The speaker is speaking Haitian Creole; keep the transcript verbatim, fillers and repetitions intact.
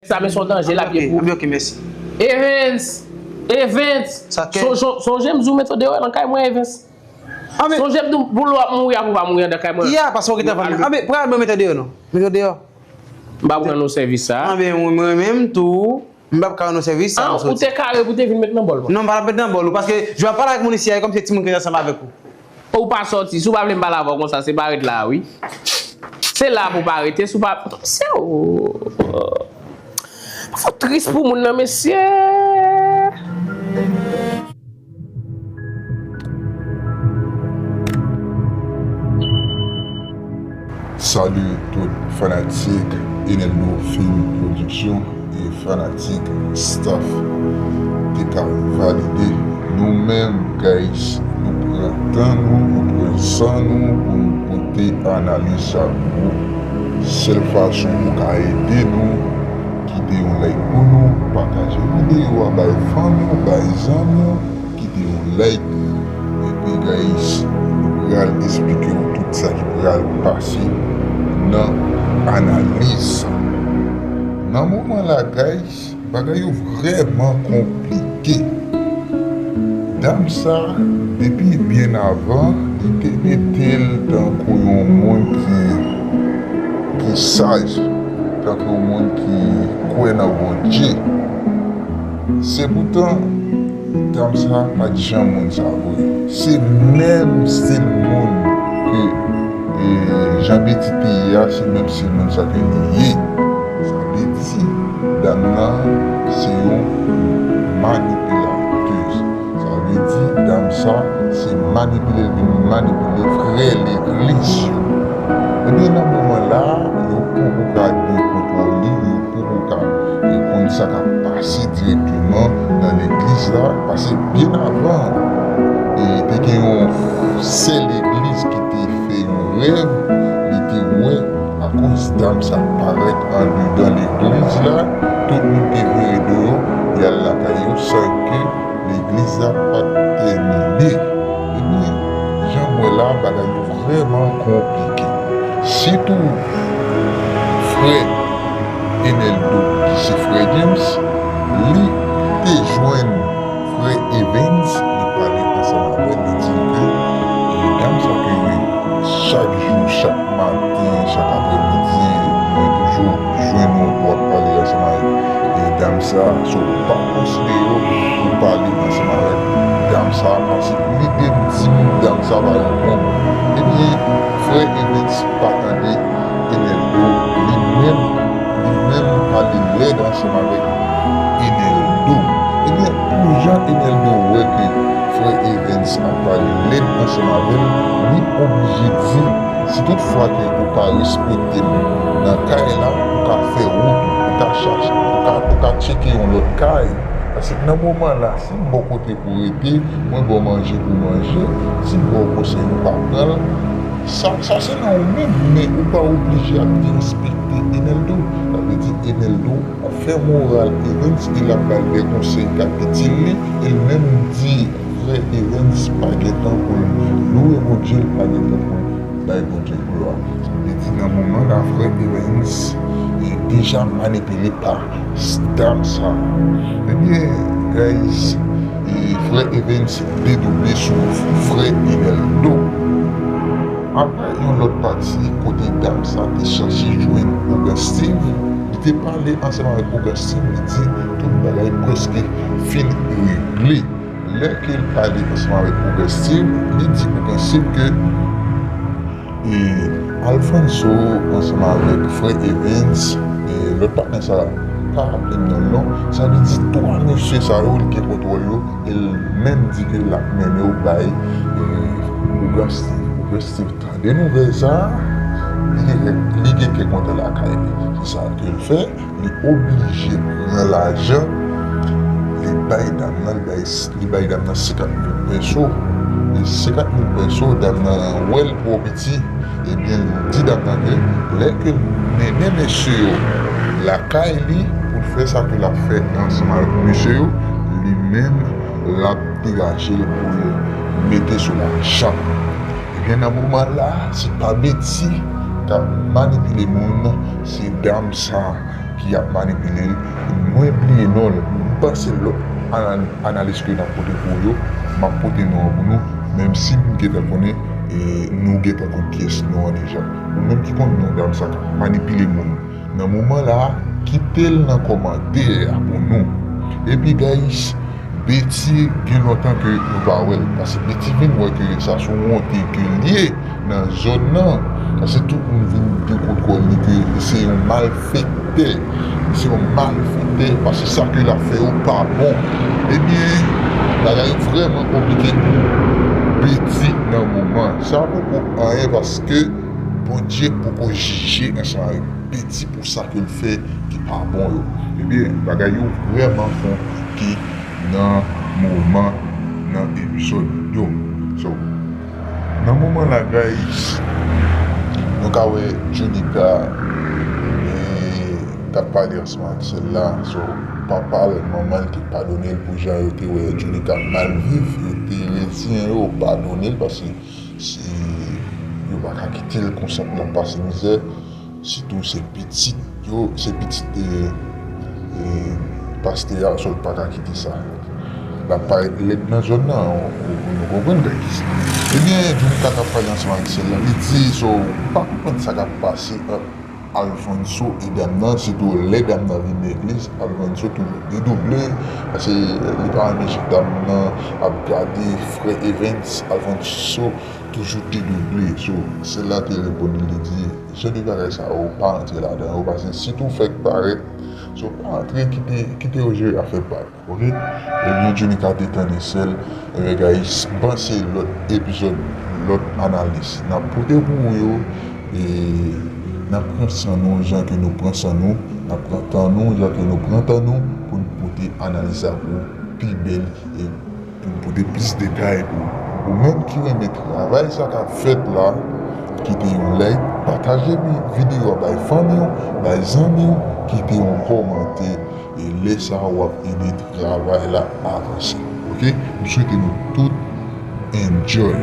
Sa men se yon danje l ap ye pou. Ok, ok, mèsi. Evens! Evens! Sonje m di w met w deyò nan kay mwen, Evens. Sonje m di w pou lè w ap mouri a pou w pa mouri anndan kay mwen. Ya, paske w gentan vann. Anben, pral mwen met w deyò non. Met w deyò. M pa pran non sèvis sa. Anben, mwen menm tou, m p ap ka rann ou sèvis sa. An, ou te kare pou te vin met nan bòl mwen. Non, m pa t ap met nan bòl ou, paske jan w ap pale avèk moun isi a, e kòmsi se timoun ki ret ansanm avèk ou. Ou pa sòti, si w pa vle m pale avè w konsa, se pa ret la a wi. Se la pou w pa rete, si w pa, se ou. Fò tris pou moun nan, mesye. Salut tout fanatik Eneldo Film Production e fanatik staff T K Validé. Nou menm, guys, nou pran tan nou, nou pran san nou pou nou pote analiz sa pou ou. Sèl fason pou w ka ede nou, kite yon like pou nou, pataje videyo a bay fanmi w, bay zanmi w, kite yon like. Epi, guys, nou pral esplike w tout sa ki pral pase nan analiz sa. Nan moman la, guys, bagay yo vrèman konplike. Dam sa, depi byen avan, li te mete l tankou yon moun ki, ki saj, tankou yon moun ki kwè nan Bondye. Sepoutan, dam sa pa t janm moun sa vre. Se menm stil moun ke, e, Jean Petit te ye a, se menm stil moun sa ke li ye. Sa vle di, dam nan se yon manipilatèz. Sa vle di, dam sa, se manipile l vin manipile frè legliz yo. Ebyen, nan moman la, yo poko ka gen kontwòl li, yo poko ka, e, konn sa k ap pase dirèkteman nan legliz la, paske byen avan, e, te gen yon sè legliz ki te fè yon rèv, li te wè, akoz dam sa parèt andedan legliz la, tout moun te vire do yo, y al lakay yo, san ke legliz la pa t tèmine. Ebyen, jan m wè la, bagay yo vrèman konplike. Sitou frè Eneldo, ki se frè James, li te jwenn frè Evens, li pale ansanm avè l, li di ke, e, dam sa ke chak jou, chak maten, chak aprèmidi, mwen toujou jwenn ou pou w ap pale ansanm avèk, e, dam sa. So, ou pa konsidere w pou pale ansanm avèk dam sa, paske li te di m dam sa pa yon bon moun. Ebyen, frè Evens pa tande Eneldo, li menm, li menm pale lèd ansanm avèk Eneldo. Ebyen, pou jan Eneldo wè ke frè Evens ap pale lèd ansanm avè l, li oblije di, si tout fwa ke ou pa respekte m nan kay la, ou ka fè wout ou, ou ka chache, ou ka, ou ka tcheke yon lòt kay. Paske nan moman la, si m bò kote pou rete, mwen ba w manje pou manje, si m ba w konsèy ou pa pran l, sa, sa se nan ou menm, men ou pa oblije ap derespekte Eneldo. Sa vle di Eneldo ap fè moral Evens e l ap ba l de konsèy k ap itil li, e l menm di frè Evens pa gen tan pou l louwe Bondye, l pa gen tan pou l bay Bondye glwa. Sa vle di nan moman la, frè Evens, e, deja manipile pa dam sa. Ebyen, guys, e, frè Evens dedouble sou frè Eneldo. Apre yon lòt pati kote dam sa te chache jwenn Ougan Steve, li te pale ansanm avèk Ougan Steve, li di tout bagay prèske fin regle. Lè ke l pale ansanm avèk Ougan Steve, li di Ougan Steve ke, e, Alfonso ansanm avèk frè Evens, e, lòt patnè sa, pa raple m non l non, sa vle di twa mesye sa yo, li gen kontwòl yo, e l menm di ke l ap mennen yo bay, e, Ougan Steve. Ougan Steve tande nouvèl sa, li gen, li gen kè kontan lakay li. Se sa ke l fè, li oblije pran lajan, li bay dam nan, li bay, li bay dam nan senkant mil peso. E senkant mil peso, dam nan wè l twò piti, ebyen, li di dam nan ke lè ke l mennen mesye yo lakay li pou l fè sa ke l ap fè ansanm avèk mesye yo, li menm, l ap degaje l pou l mete sou lajan. Ebyen, nan moman la, se pa Betty k ap manipile moun, se dam sa. ki ap manipile l. Mwen bliye non l. M panse lòt ana- analiz ke n ap pote pou yo, m ap pote non an pou nou, menm si m gentan konnen e nou gentan konn kiyès non an deja. Ou menm ki konn non dam sa k ap manipile moun nan moman la, kite l nan kòmantè a pou nou. Epi guys, Betty gen lontan ke nou pa wè l, paske Betty vin wè ke sa se yon wonte ke l ye nan zòn nan, paske tout moun vin di kont kò li ke se yon malfektè, se yon malfektè, paske sa ke l ap fè yo pa bon. Ebyen, bagay vrèman konplike pou Betty nan moman sa, poko anyen, paske Bondye poko jije ansanm avèk Betty pou sa ke l fè ki pa bon yo. Ebyen, bagay yo vrèman konplike nan moman, nan epizòd yo. So, nan moman la, guys, nou ka wè Jonica, e, t ap pale ansanm ak sè l la. So, papa l, manman l te padone l pou jan yo te wè Jonica mal viv. Yo te redi yo padone l paske si yo pa ka kite l konsa pou l ap pase mizè, sitou se pitit yo, se pitit e, e, pastè a, so l pa ka kite sa. L ap parèt lèd nan zòn nan, ou, ou, nou konprann, guys. Ebyen, Jonica t ap pale ansanm ak sè l la, li di, so, ou pa konprann sa k ap pase ant Alfonso e dam nan, sitou lè dam nan vin legliz, Alfonso toujou dedouble, paske li pa renmen jan dam nan ap gade frè Evans, Alfonso toujou dedouble. So, sè l la te reponn li, li di, jan de bagay sa yo, pa antre ladan yo, paske si tou fèk parèt, so, pa antre, kite, kite yo jere afè pa yo, oke? Ebyen, Jonica te tande sè l, ebyen, guys, panse lòt epizòd, lòt analiz n ap pote pou ou yo, e n ap pran san nou, jan ke nou pran san nou, n ap pran tan nou, jan ke nou pran tan nou, pou n pote analiz sa pou pi bèl e pou n pote plis detay pou ou. Ou menm ki renmen travay sa k ap fèt la, kite yon like, pataje vi- videyo a bay fanmi w, bay zanmi w, kite yon kòmantè, e lè sa a w ap ede travay la avanse. Oke? M swete nou tout enjoy.